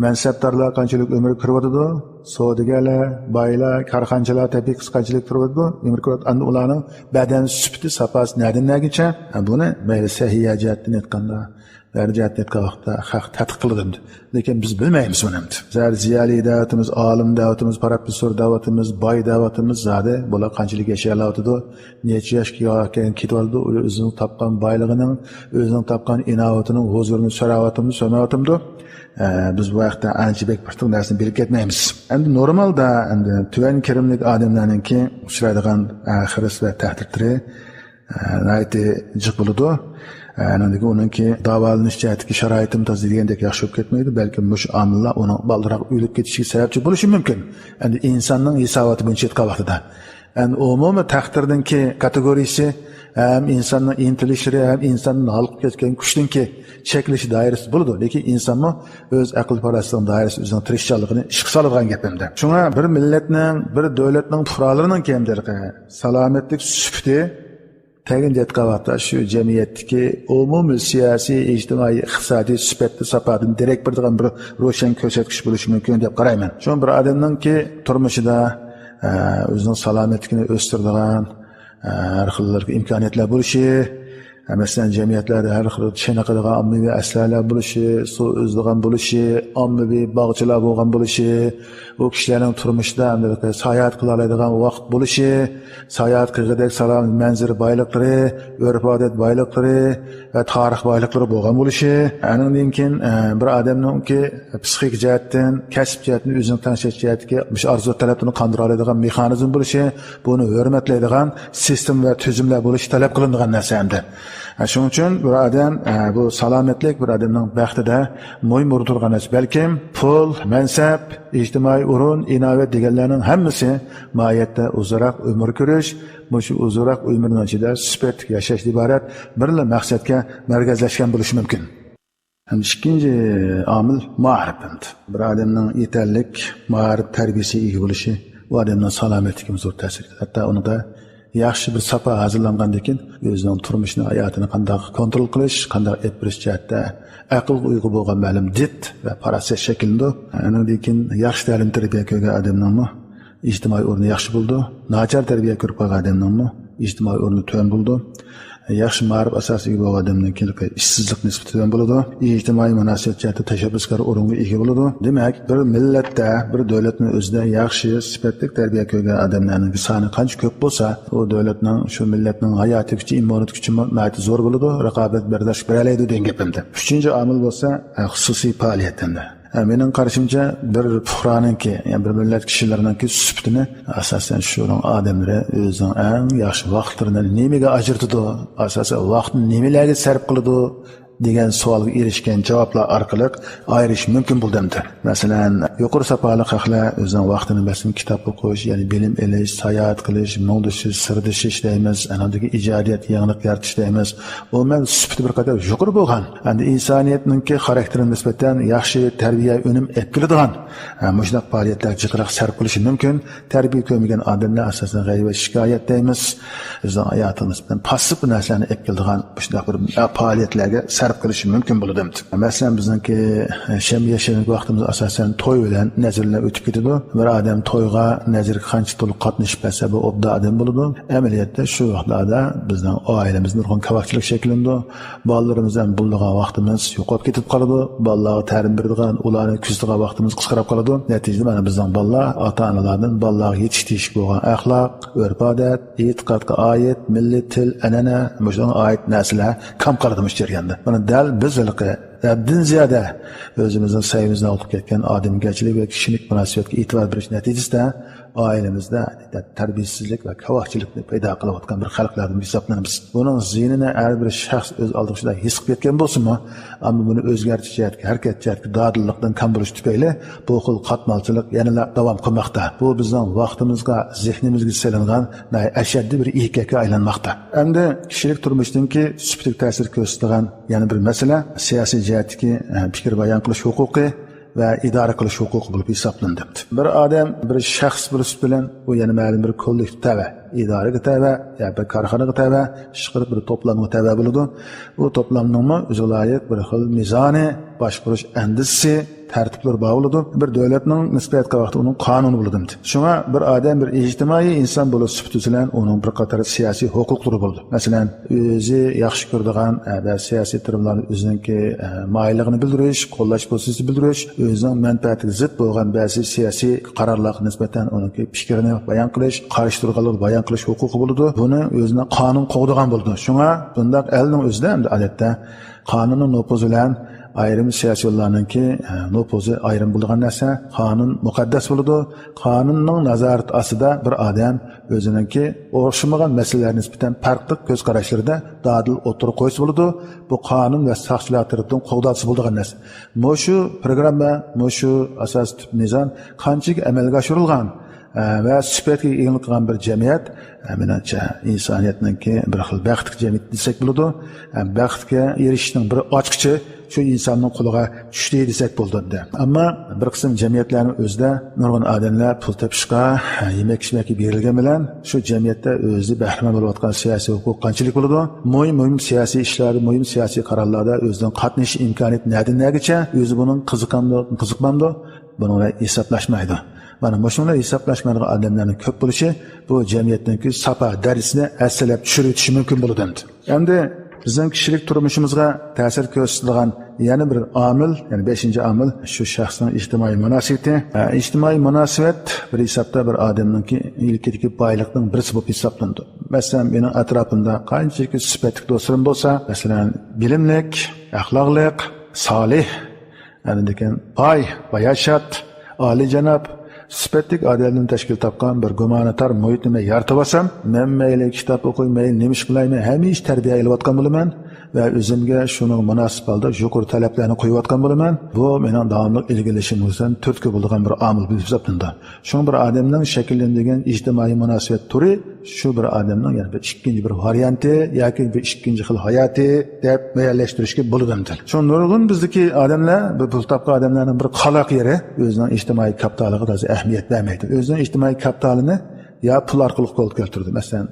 مەنسەپدارلار قانچىلىك ئۆمۈر كۆرۈۋاتىدۇ؟ سودىگەرلەر، بايلار، كارخانىچىلار، تەبىقىسى قانچىلىك تۇرۇۋاتىدۇ؟ ئۆمۈر كۆرۈۋاتىدۇ. ئەمدى ئۇلارنىڭ بەدەن سۈپىتى، ساپاسى نەدىن نەگىچە؟ بۇنى مەيلى سەھىيە جەھەتتىن ئېيتقاندا، ھەر جەھەتتىن ئېيتقان ۋاقىتتا خەق تەتقىق قىلىدۇ. لېكىن بىز بىلمەيمىز بۇنى ئەمدى. بىز ھەر زىيالىي دەۋاتىمىز، ئالىم دەۋاتىمىز، پروفېسسور دەۋاتىمىز، باي دەۋاتىمىز، زادى بۇلار قانچىلىك ياشىيالاۋاتىدۇ، نەچچە ياشقا كەلگەن كېتىۋاتىدۇ، ئۆزىنىڭ تاپقان بايلىقىنىڭ، ئۆزىنىڭ تاپقان ئىناۋىتىنىڭ ھۇزۇرىنى سۆرەۋاتىمىز، سۆرەۋاتىمىدۇ؟ ئە، بىز بۇ ھەقتە ئانچە بەك بىر تۇغ نەرسىنى بىلىپ كەتمەيمىز. ئەمدى نورمالدا، ئەمدى تۆۋەن كىرىملىك ئادەملەرنىڭكى ئۇچرايدىغان، ئە، خىرىس ۋە تەھدىتلىرى، ئە، ناھايىتى جىق بولىدۇ. ئە، ئاندىن كېيىن ئۇنىڭكى داۋالىنىش جەھەتتىكى شارائىتىمۇ تازا دېگەندەك ياخشى بولۇپ كەتمەيدۇ، بەلكىم مۇشۇ ئامىللار ئۇنىڭ بالدۇرراق ئۆلۈپ كېتىشىگە سەۋەبچى بولۇشى مۇمكىن. ئەمدى ئىنساننىڭ ھېساباتى بويىچە ئېيتقان ۋاقتىدا. ئەمدى ئومۇمىي تەقدىرنىڭكى كاتېگورىيىسى ھەم ئىنساننىڭ ئىنتىلىشلىرى، ھەم ئىنساندىن ھالقىپ كەتكەن كۈچنىڭكى چەكلىشى دائىرىسىدە بولىدۇ. لېكىن ئىنسانمۇ ئۆز ئەقىل-پاراسىتىنىڭ دائىرىسىدە ئۆزىنىڭ تىرىشچانلىقىنى ئىشقا سالىدىغان گەپ ئەمدى. شۇڭا بىر مىللەتنىڭ، بىر دۆلەتنىڭ پۇقرالىرىنىڭكى ئەمدى سالامەتلىك سۈپىتى تەگىن دەتقان ۋاقىتتا شۇ جەمئىيەتتىكى ئومۇمىي سىياسىي، ئىجتىمائىي، ئىقتىسادىي سۈپەتتە ساپادىن دېرەك بېرىدىغان بىر روشەن كۆرسەتكۈچ بولۇشى مۇمكىن دەپ قارايمەن. شۇڭا بىر ئادەمنىڭكى تۇرمۇشىدا، ئە، ئۆزىنىڭ سالامەتلىكىنى ئۆستۈرىدىغان، ئە، ھەر خىل ئىمكانىيەتلەر بولۇشى، ئە، مەسىلەن، جەمئىيەتلەردە ھەر خىل چېنىقىدىغان ئاممىۋى ئەسلىھەلەر بولۇشى، سۇ ئۈزىدىغان بولۇشى، ئاممىۋى باغچىلار بولغان بولۇشى، ئۇ كىشىلەرنىڭ تۇرمۇشىدا ساياھەت قىلالايدىغان ۋاقىت بولۇشى، ساياھەت قىلغۇدەك سالام مەنزىرە بايلىقلىرى، ئۆرپ-ئادەت بايلىقلىرى ۋە تارىخ بايلىقلىرى بولغان بولۇشى، ئاندىن كېيىن، ئە، بىر ئادەمنىڭكى پسىخىك جەھەتتىن، كەسىپ جەھەتتىن ئۆزىنى تەڭشەش جەھەتتىكى مۇشۇ ئارزۇ تەلەپلىرىنى قاندۇرالايدىغان مېخانىزم بولۇشى، بۇنى ھۆرمەتلەيدىغان سىستېما ۋە تۈزۈملەر بولۇشى تەلەپ قىلىنىدىغان نەرسە ئەمدى. ئە، شۇنىڭ ئۈچۈن بىر ئادەم، ئە، بۇ سالامەتلىك بىر ئادەمنىڭ بەختىدە مۇھىم ئورۇن تۇرغان نەرسە. بەلكىم پۇل، مەنسەپ، ئىجتىمائىي ئورۇن، ئىناۋەت دېگەنلەرنىڭ ھەممىسى ماھىيەتتە ئۇزۇنراق ئۆمۈر كۆرۈش، مۇشۇ ئۇزۇنراق ئۆمۈرنىڭ ئىچىدە سۈپەتلىك ياشاشتىن ئىبارەت بىرلا مەقسەتكە مەركەزلەشكەن بولۇشى مۇمكىن. ھەم ئىككىنچى ئامىل مائارىپ. بىر ئادەمنىڭ يېتەرلىك مائارىپ تەربىيەسىگە ئىگە بولۇشى ئۇ ئادەمنىڭ سالامەتلىكىگە زور تەسىر. ھەتتا ئۇنىڭدا ياخشى بىر ساپا ھازىرلانغاندىن كېيىن ئۆزىنىڭ تۇرمۇشىنى، ھاياتىنى قانداق كونترول قىلىش، قانداق ئېلىپ بېرىش جەھەتتە ئەقىلگە ئۇيغۇن بولغان مەلۇم دىت ۋە پاراسەت شەكىللىنىدۇ. ئۇنىڭدىن كېيىن ياخشى تەلىم تەربىيە كۆرگەن ئادەمنىڭمۇ ئىجتىمائىي ئورنى ياخشى بولىدۇ. ناچار تەربىيە كۆرۈپ قالغان ئادەمنىڭمۇ ئىجتىمائىي ئورنى تۆۋەن بولىدۇ. ياخشى مائارىپ ئاساسىغا ئىگە بولغان ئادەمنىڭكى ئىشسىزلىق نىسبىتى تۆۋەن بولىدۇ. ئىجتىمائىي مۇناسىۋەت جەھەتتە تەشەببۇسكار ئورۇنغا ئىگە بولىدۇ. دېمەك، بىر مىللەتتە، بىر دۆلەتنىڭ ئۆزىدە ياخشى سۈپەتلىك تەربىيە كۆرگەن ئادەملەرنىڭ سانى قانچە كۆپ بولسا، ئۇ دۆلەتنىڭ، شۇ مىللەتنىڭ ھاياتىي كۈچى، ئىممۇنىيەت كۈچىمۇ ناھايىتى زور بولىدۇ، رىقابەت بەرداشلىق بېرەلەيدۇ دېگەن گەپ ئەمدى. ئۈچىنچى ئامىل بولسا، خۇسۇسىي پائالىيەت ئەمدى. ھە، مېنىڭ قارىشىمچە، بىر پۇقرانىڭكى، يەنى بىر مىللەت كىشىلىرىنىڭكى سۈپىتىنى، ئاساسەن، شۇنىڭ ئادەملىرى ئۆزىنىڭ ئەڭ ياخشى ۋاقىتلىرىنى نېمىگە ئاجرىتىدۇ، ئاساسەن، ۋاقتىنى نېمىلەرگە سەرپ قىلىدۇ دېگەن سوئالغا ئېرىشكەن جاۋابلار ئارقىلىق ئايرىش مۇمكىن بولدى ئەمدى. مەسىلەن، يۇقىرى ساپالىق خەقلەر ئۆزىنىڭ ۋاقتىنى، مەسىلەن، كىتاب ئوقۇش، يەنى بىلىم ئېلىش، ساياھەت قىلىش، مۇڭدىشىش، سىردىشىش دەيمىز، ئاندىن كېيىن ئىجادىيەت، يېڭىلىق يارىتىش دەيمىز. ئومۇمەن سۈپىتى بىر قەدەر يۇقىرى بولغان، ئەمدى ئىنسانىيەتنىڭكى خاراكتېرىگە نىسبەتەن ياخشى تەربىيە ئۈنۈم ئېلىپ كېلىدىغان، ھە، مۇشۇنداق پائالىيەتلەرگە جىقراق سەرپ قىلىشى مۇمكىن. تەربىيە كۆرمىگەن ئادەملەر ئاساسەن غەيۋەت، شىكايەت دەيمىز. ئۆزىنىڭ ھاياتىغا نىسبەتەن پاسسىپ نەرسىلەرنى ئېلىپ كېلىدىغان مۇشۇنداق بىر، ھە، پائالىيەتلەرگە سەرپ قىلىشى مۇمكىن بولىدۇ. مەسىلەن، بىزنىڭكى شەنبە، يەكشەنبە ۋاقتىمىز ئاساسەن توي بىلەن نەزىر بىلەن ئۆتۈپ كېتىدۇ. بىر ئادەم تويغا، نەزىرگە قانچە تولۇق قاتنىشىپ بەرسە، بۇ ئوبدان ئادەم بولىدۇ. ئەمەلىيەتتە شۇ ۋاقىتلاردا بىزنىڭ ئائىلىمىزدە نۇرغۇن كاۋاكچىلىق شەكىللىنىدۇ. بالىلىرىمىز ھەم بولىدىغان ۋاقتىمىز يوقاپ كېتىپ قالىدۇ. بالىلارغا تەلىم بېرىدىغان، ئۇلارنى كۆزىتىدىغان ۋاقتىمىز قىسقىراپ قالىدۇ. نەتىجىدە مانا بىزنىڭ بالىلار ئاتا-ئانىلاردىن بالىلارغا يېتىشكە تېگىشلىك بولغان ئەخلاق، ئۆرپ-ئادەت، ئېتىقادقا ئائىت، مىللىي تىل، ئەنئەنە، مۇشۇنىڭغا ئائىت نەرسىلەر كەم قالىدۇ مۇشۇ جەرياندا. مانا دەل بىز ھېلىقى ھەددىدىن زىيادە ئۆزىمىزنىڭ سەۋىيىمىزدىن ئالغان كەتكەن ئادەمگەرچىلىك ۋە كىشىلىك مۇناسىۋەتكە ئېتىبار بېرىش نەتىجىسىدە ئائىلىمىزدە تەربىيەسىزلىك ۋە كاۋاكچىلىقنى پەيدا قىلىۋاتقان بىر خەلقلەردىن ھېسابلىنىمىز. بۇنىڭ زىيىنىنى ھەر بىر شەخس ئۆز ئالدىغا شۇنداق ھېس قىلىپ يەتكەن بولسىمۇ، ئەمما بۇنى ئۆزگەرتىش جەھەتتىكى، ھەرىكەت جەھەتتىكى دادىللىقتىن كەم بولۇش تۈپەيلى بۇ خىل قاتمالچىلىق يەنىلا داۋام قىلماقتا. بۇ بىزنىڭ ۋاقتىمىزغا، زېھنىمىزگە سېلىنغان ناھايىتى ئەشەددىي بىر ئېگىز ئايلانماقتا. ئەمدى كىشىلىك تۇرمۇشتىكى سۈپىتىگە تەسىر كۆرسىتىدىغان يەنە بىر مەسىلە سىياسىي جەھەتتىكى، ئە، پىكىر بايان قىلىش ھوقۇقى ۋە ئىدارە قىلىش ھوقۇقى بولۇپ ھېسابلىنىدۇ. بىر ئادەم، بىر شەخس بولۇش بىلەن ئۇ يەنە مەلۇم بىر كوللېكتىپ تەۋە، ئىدارىگە تەۋە، يا بىر كارخانىغا تەۋە، ئىشقىلىپ بىر توپلامغا تەۋە بولىدۇ. بۇ توپلامنىڭمۇ ئۆزىگە لايىق بىر خىل مىزانى، باشقۇرۇش ئەندىزىسى، تەرتىپلىرى بار بولىدۇ. بىر دۆلەتنىڭ نىسبەت قىلغان ۋاقتى ئۇنىڭ قانۇنى بولىدۇ. شۇڭا بىر ئادەم بىر ئىجتىمائىي ئىنسان بولۇش سۈپىتى بىلەن ئۇنىڭ بىر قاتار سىياسىي ھوقۇقلىرى بولىدۇ. مەسىلەن، ئۆزى ياخشى كۆرىدىغان، ئە، بەزى سىياسىي تۈرلەرنى ئۆزىنىڭكى، ئە، مايىللىقىنى بىلدۈرۈش، قوللاش پوزىتسىيىسىنى بىلدۈرۈش، ئۆزىنىڭ مەنپەئەتىگە زىت بولغان بەزى سىياسىي قارارلارغا نىسبەتەن ئۇنىڭكى پىكرىنى بايان قىلىش، قارشى تۇرغانلىقىنى بايان قىلىش ھوقۇقى بولىدۇ. بۇنى ئۆزىنىڭ قانۇن قوغدىغان بولىدۇ. شۇڭا بۇنداق ئەلنىڭ ئۆزىدە ئەمدى ئادەتتە قانۇننىڭ نوپۇزى بىلەن ئايرىم سىياسىيونلارنىڭكى، ئە، نوپۇزى ئايرىم بولىدىغان نەرسە. قانۇن مۇقەددەس بولىدۇ. قانۇننىڭ نازارىتى ئاستىدا بىر ئادەم ئۆزىنىڭكى ئوخشىمىغان مەسىلىلەرگە نىسبەتەن پەرقلىق كۆز قاراشلىرىدا دادىل ئوتتۇرىغا قويسا بولىدۇ. بۇ قانۇن ۋە ساقچىلار تەرىپىدىن قوغدالسا بولىدىغان نەرسە. مۇشۇ پروگرامما، مۇشۇ ئاساسىي تۈپ نىزام قانچىلىك ئەمەلگە ئاشۇرۇلغان، ئە، ۋە سۈپەتكە ئىگىلىك قىلغان بىر جەمئىيەت، ئە، مېنىڭچە، ئىنسانىيەتنىڭكى بىر خىل بەختلىك جەمئىيەت دېسەك بولىدۇ. ئە، بەختكە ئېرىشىشنىڭ بىر ئاچقۇچى شۇ ئىنساننىڭ قولىغا چۈشتى دېسەك بولىدۇ ئەمدى. ئەمما بىر قىسىم جەمئىيەتلەرنىڭ ئۆزىدە نۇرغۇن ئادەملەر پۇل تېپىشقا، يېمەك-ئىچمەككە بېرىلگەن بىلەن شۇ جەمئىيەتتە ئۆزى بەھرىمەن بولۇۋاتقان سىياسىي ھوقۇق قانچىلىك بولىدۇ؟ مۇھىم، مۇھىم سىياسىي ئىشلاردا، مۇھىم سىياسىي قارارلاردا ئۆزىنىڭ قاتنىشىش ئىمكانىيىتى نەدىن نەگىچە، ئۆزى بۇنىڭ قىزىقامدۇ، قىزىقمامدۇ، بۇنىڭ بىلەن ھېسابلاشمايدۇ. مانا مۇشۇنىڭ بىلەن ھېسابلاشمايدىغان ئادەملەرنىڭ كۆپ بولۇشى بۇ جەمئىيەتنىڭكى ساپا دەرىجىسىنى ھەسسىلەپ چۈشۈرۈۋېتىشى مۇمكىن بولىدۇ ئەمدى. بىزنىڭ كىشىلىك تۇرمۇشىمىزغا تەسىر كۆرسىتىدىغان يەنە بىر ئامىل، يەنى بەشىنچى ئامىل، شۇ شەخسنىڭ ئىجتىمائىي مۇناسىۋىتى. ئە، ئىجتىمائىي مۇناسىۋەت بىر ھېسابتا بىر ئادەمنىڭكى ئىلكىدىكى بايلىقنىڭ بىرسى بولۇپ ھېسابلىنىدۇ. مەسىلەن، مېنىڭ ئەتراپىمدا قانچىلىك سۈپەتلىك دوستلىرىم بولسا، مەسىلەن، بىلىملىك، ئەخلاقلىق، سالىھ، ئاندىن كېيىن باي، باياشات، ئالىيجاناب، سۈپەتلىك ئادەمدىن تەشكىل تاپقان بىر گۇمانىتار مۇھىتنى مەن يارىتىۋالسام، مەن مەيلى كىتاب ئوقۇي، مەيلى نېمە ئىش قىلاي، مەن ھەمىشە تەربىيە ئېلىۋاتقان بولىمەن ۋە ئۆزۈمگە شۇنىڭغا مۇناسىپ ھالدا يۇقىرى تەلەپلەرنى قويۇۋاتقان بولىمەن. بۇ مېنىڭ داۋاملىق ئىلگىرىلىشىمگە تۈرتكە بولىدىغان بىر ئامىل بولۇپ ھېسابلىنىدۇ. شۇڭا بىر ئادەمنىڭ شەكىللىنىدىغان ئىجتىمائىي مۇناسىۋەت تۈرى شۇ بىر ئادەمنىڭ يەنە بىر ئىككىنچى بىر ۋارىيانتى ياكى بىر ئىككىنچى خىل ھاياتى دەپ مۇئەييەنلەشتۈرۈشكە بولىدۇ ئەمدى. شۇ نۇرغۇن بىزدىكى ئادەملەر، بىر پۇل تاپقان ئادەملەرنىڭ بىر قالاق يېرى ئۆزىنىڭ ئىجتىمائىي كاپىتالىغا تازا ئەھمىيەت بەرمەيدۇ. ئۆزىنىڭ ئىجتىمائىي كاپىتالىنى يا پۇل ئارقىلىق قولغا كەلتۈرىدۇ. مەسىلەن،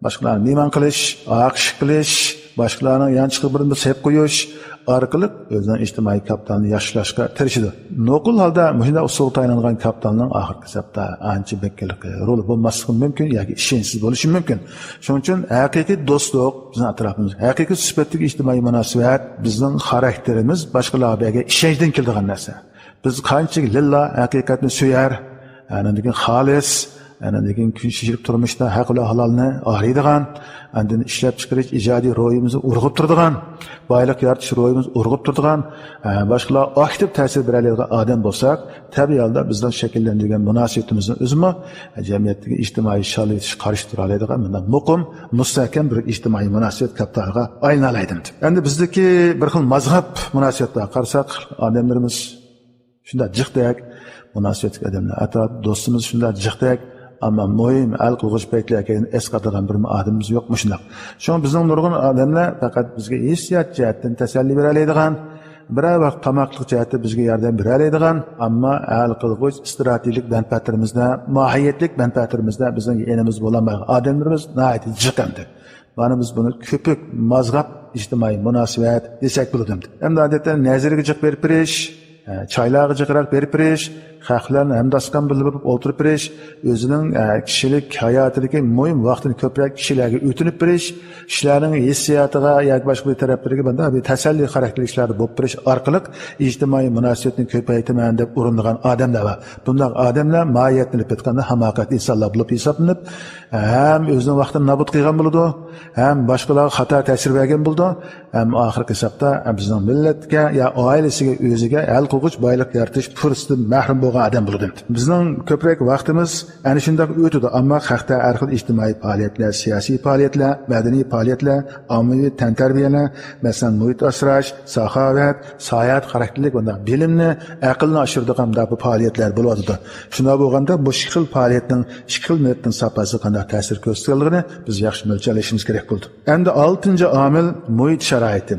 باشقىلارنى مېھمان قىلىش، ئاقىشىق قىلىش، باشقىلارنىڭ يانچۇقىغا بىر سېلىپ قويۇش ئارقىلىق ئۆزىنىڭ ئىجتىمائىي كاپىتالىنى ياخشىلاشقا تىرىشىدۇ. نوقۇل ھالدا مۇشۇنداق ئۇسۇلغا تايىنىلغان كاپىتالنىڭ ئاخىرقى ھېسابتا ئانچە بەككىلىك رولى بولماسلىقى مۇمكىن ياكى ئىشەنچسىز بولۇشى مۇمكىن. شۇنىڭ ئۈچۈن ھەقىقىي دوستلۇق بىزنىڭ ئەتراپىمىزدا، ھەقىقىي سۈپەتلىك ئىجتىمائىي مۇناسىۋەت بىزنىڭ خاراكتېرىمىز، باشقىلارغا بەرگەن ئىشەنچتىن كېلىدىغان نەرسە. بىز قانچىلىك لىللا ھەقىقەتنى سۆيەر، ئاندىن كېيىن خالىس، ئاندىن كېيىن كۈنسېرى تۇرمۇشتا ھەق ۋە ھالالنى ئايرىيدىغان، ئاندىن ئىشلەپچىقىرىش ئىجادىي روھىمىزنى ئۇرغۇپ تۇرىدىغان، بايلىق يارىتىش روھىمىزنى ئۇرغۇپ تۇرىدىغان، ئە، باشقىلارغا ئاكتىپ تەسىر بېرەلەيدىغان ئادەم بولساق، تەبىئىي ھالدا بىزنىڭ شەكىللەندۈرگەن مۇناسىۋىتىمىزنىڭ ئۆزىمۇ، ئە، جەمئىيەتتىكى ئىجتىمائىي شاللىۋېتىشكە قارشى تۇرالايدىغان مۇنداق مۇقىم، مۇستەھكەم بىر ئىجتىمائىي مۇناسىۋەت كاپىتالىغا ئايلىنالايدۇ. ئەمدى بىزدىكى بىر خىل مازغاپ مۇناسىۋەتلەرگە قارىساق، ئادەملىرىمىز شۇنداق جىقتەك مۇناسىۋەتلىك ئادەملەر، ئەتراپ دوستىمىز شۇنداق جىقتەك، ئەمما مۇھىم ھەل قىلغۇچ پەيتلەرگە كەلگەندە ئەسقاتىدىغان بىر ئادىمىمىز يوق مۇشۇنداق. شۇڭا بىزنىڭ نۇرغۇن ئادەملەر پەقەت بىزگە ھېسسىيات جەھەتتىن تەسەللى بېرەلەيدىغان، بىرەر ۋاق تاماقلىق جەھەتتە بىزگە ياردەم بېرەلەيدىغان، ئەمما ھەل قىلغۇچ ئىستراتېگىيەلىك مەنپەئەتلىرىمىزدە، ماھىيەتلىك مەنپەئەتلىرىمىزدە بىزنىڭ يېنىمىزدا بولالمايدىغان ئادەملىرىمىز ناھايىتى جىق ئەمدى. مانا بىز بۇنى كۆپۈك مازغاپ ئىجتىمائىي مۇناسىۋەت دېسەك بولىدۇ. ئەمدى ئادەتتە نەزىرىگە جىق بېرىپ بېرىش، ئە، چايلارغا جىقراق بېرىپ بېرىش، خەق بىلەن ھەمداسكان بولۇپ ئولتۇرۇپ بېرىش، ئۆزىنىڭ، ئە، كىشىلىك ھاياتىدىكى مۇھىم ۋاقتىنى كۆپرەك كىشىلەرگە ئۆتۈنۈپ بېرىش، كىشىلەرنىڭ ھېسسىياتىغا ياكى باشقا بىر تەرەپلىرىگە بۇنداق بىر تەسەللى خاراكتېرلىك ئىشلاردا بولۇپ بېرىش ئارقىلىق ئىجتىمائىي مۇناسىۋەتنى كۆپەيتىمەن دەپ ئۇرۇنىدىغان ئادەملەر بار. بۇنداق ئادەملەر ماھىيەتنى ئېلىپ ئېيتقاندا ھاماقەت ئىنسانلار بولۇپ ھېسابلىنىپ، ھەم ئۆزىنىڭ ۋاقتىنى نابۇت قىلغان بولىدۇ، ھەم باشقىلارغا خاتا تەسىر بەرگەن بولىدۇ، ھەم ئاخىرقى ھېسابتا بىزنىڭ مىللەتكە يا ئائىلىسىگە، ئۆزىگە ھەل قىلغۇچ بايلىق يارىتىش پۇرسىتىدىن مەھرۇم بولغان ئادەم بولىدۇ. بىزنىڭ كۆپرەك ۋاقتىمىز ئەنە شۇنداق ئۆتىدۇ، ئەمما خەقتە ھەر خىل ئىجتىمائىي پائالىيەتلەر، سىياسىي پائالىيەتلەر، مەدەنىي پائالىيەتلەر، ئاممىۋى تەنتەربىيەلەر، مەسىلەن، مۇھىت ئاسراش، ساخاۋەت، ساياھەت خاراكتېرلىك بۇنداق بىلىمنى، ئەقىلنى ئاشۇرىدىغان مۇنداق بىر پائالىيەتلەر بولۇۋاتىدۇ. شۇنداق بولغاندا بۇ ئىككى خىل پائالىيەتنىڭ ئىككى خىل مىللەتنىڭ ساپاسىغا قانداق تەسىر كۆرسىتىدىغانلىقىنى بىز ياخشى مۆلچەرلىشىمىز كېرەك بولىدۇ. ئەمدى ئالتىنچى ئامىل مۇھىت شارائىتى.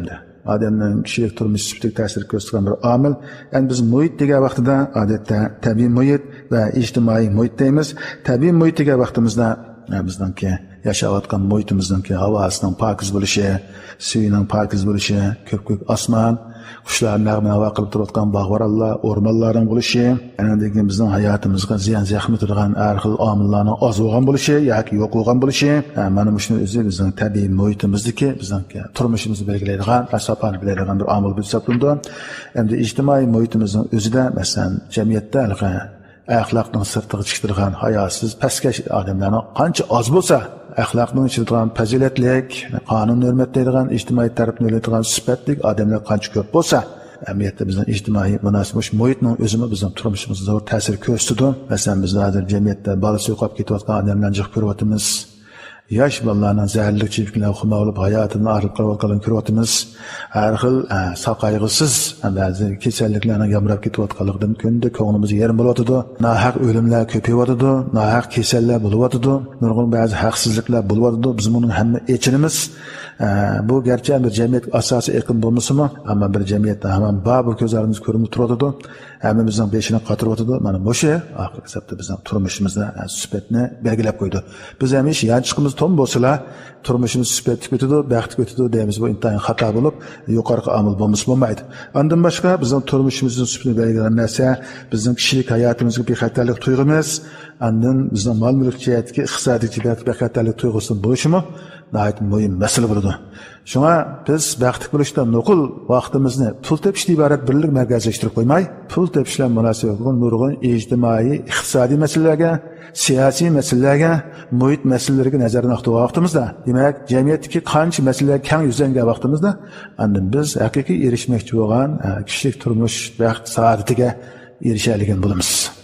ئادەمنىڭ كىشىلىك تۇرمۇش سۈپىتىگە تەسىر كۆرسىتىدىغان بىر ئامىل. ئەمدى بىز مۇھىت دېگەن ۋاقتىدا ئادەتتە تەبىئىي مۇھىت ۋە ئىجتىمائىي مۇھىت دەيمىز. تەبىئىي مۇھىت دېگەن ۋاقتىمىزدا، ئە، بىزنىڭكى ياشاۋاتقان مۇھىتىمىزنىڭكى ھاۋاسىنىڭ پاكىز بولۇشى، سۈيىنىڭ پاكىز بولۇشى، كۆپكۆك ئاسمان، قۇشلار نەغمە ناۋا قىلىپ تۇرۇۋاتقان باغ-ۋارانلار، ئورمانلارنىڭ بولۇشى، ئاندىن كېيىن بىزنىڭ ھاياتىمىزغا زىيان زەخمىتىدىغان ھەر خىل ئامىللارنىڭ ئاز بولغان بولۇشى ياكى يوق بولغان بولۇشى، ھە، مانا مۇشۇنىڭ ئۆزى بىزنىڭ تەبىئىي مۇھىتىمىزدىكى، بىزنىڭ تۇرمۇشىمىزنى بەلگىلەيدىغان، ساپانى بىلەيدىغان بىر ئامىل بولۇپ ھېسابلىنىدۇ. ئەمدى ئىجتىمائىي مۇھىتىمىزنىڭ ئۆزىدە، مەسىلەن، جەمئىيەتتە ھېلىقى ئەخلاقنىڭ سىرتىغا چىقىدىغان ھاياسىز، پەسكەش ئادەملەرنىڭ قانچە ئاز بولسا، ئەخلاقنىڭ ئىچىدە تۇرغان پەزىلەتلىك، قانۇن ھۆرمەتلەيدىغان، ئىجتىمائىي تەرەپنى ئۆرلەيدىغان سۈپەتلىك ئادەملەر قانچە كۆپ بولسا، ئەمەلىيەتتە بىزنىڭ ئىجتىمائىي مۇناسىۋەت، مۇشۇ مۇھىتنىڭ ئۆزىمۇ بىزنىڭ تۇرمۇشىمىزغا زور تەسىر كۆرسىتىدۇ. مەسىلەن، بىز ھازىر جەمئىيەتتە بالىسى يوقاپ كېتىۋاتقان ئادەملەرنى جىق كۆرۈۋاتىمىز. ياش بالىلارنىڭ زەھەرلىك ئىچىملىكلەرگە خۇمار بولۇپ ھاياتىدىن ئايرىلىپ قېلىۋاتقانلىرىنى كۆرۈۋاتىمىز. ھەر خىل، ئە، ساقايغۇسىز، ئە، بەزى كېسەللىكلەرنىڭ يامراپ كېتىۋاتقانلىقىدىن كۈندە كۆڭلىمىز يېرىم بولۇۋاتىدۇ. ناھەق ئۆلۈملەر كۆپىيىۋاتىدۇ، ناھەق كېسەللەر بولۇۋاتىدۇ، نۇرغۇن بەزى ھەقسىزلىكلەر بولۇۋاتىدۇ. بىز بۇنىڭ ھەممە ئېچىنىمىز. ئە، بۇ گەرچە بىر جەمئىيەتكە ئاساسىي ئېقىم بولمىسىمۇ، ئەمما بىر جەمئىيەتتە ھامان بار، بۇ كۆز ئالدىمىزدا كۆرۈنۈپ تۇرۇۋاتىدۇ. ھەممىمىزنىڭ بېشىنى قاتۇرۇۋاتىدۇ. مانا مۇشۇ ئاخىرقى ھېسابتا بىزنىڭ تۇرمۇشىمىزدا، ئە، سۈپەتنى بەلگىلەپ قويىدۇ. بىز ھەمىشە يانچۇقىمىز توم بولسىلا، تۇرمۇشىمىز سۈپەتلىك ئۆتىدۇ، بەختلىك ئۆتىدۇ دەيمىز. بۇ ئىنتايىن خاتا بولۇپ، يۇقىرىقى ئامىل بولمىسا بولمايدۇ. ئاندىن باشقا بىزنىڭ تۇرمۇشىمىزنىڭ سۈپىتىنى بەلگىلىگەن نەرسە بىزنىڭ كىشىلىك ھاياتىمىزغا بىخەتەرلىك تۇيغۇمىز، ئاندىن بىزنىڭ مال-مۈلۈك جەھەتتىكى ئىقتىسادىي جەھەتتىكى بىخەتەرلىك تۇيغۇسىنىڭ بولۇشىمۇ ناھايىتى مۇھىم مەسىلە بولىدۇ. شۇڭا بىز بەختلىك بولۇشتا نوقۇل ۋاقتىمىزنى پۇل تېپىش ئىبارەت بىرلىك مەركەزلەشتۈرۈپ قويماي، پۇل تېپىش بىلەن مۇناسىۋەتلىك نۇرغۇن ئىجتىمائىي، ئىقتىسادىي مەسىلىلەرگە، سىياسىي مەسىلىلەرگە، مۇھىت مەسىلىلىرىگە نەزەرنى ئاغدۇرغان ۋاقتىمىزدا، دېمەك، جەمئىيەتتىكى قانچە مەسىلە كەڭ يۈزلەنگەن ۋاقتىمىزدا، ئاندىن بىز ھەقىقىي ئېرىشمەكچى بولغان، ئە، كىشىلىك تۇرمۇش بەخت سائادىتىگە ئېرىشەلىگەن بولىمىز.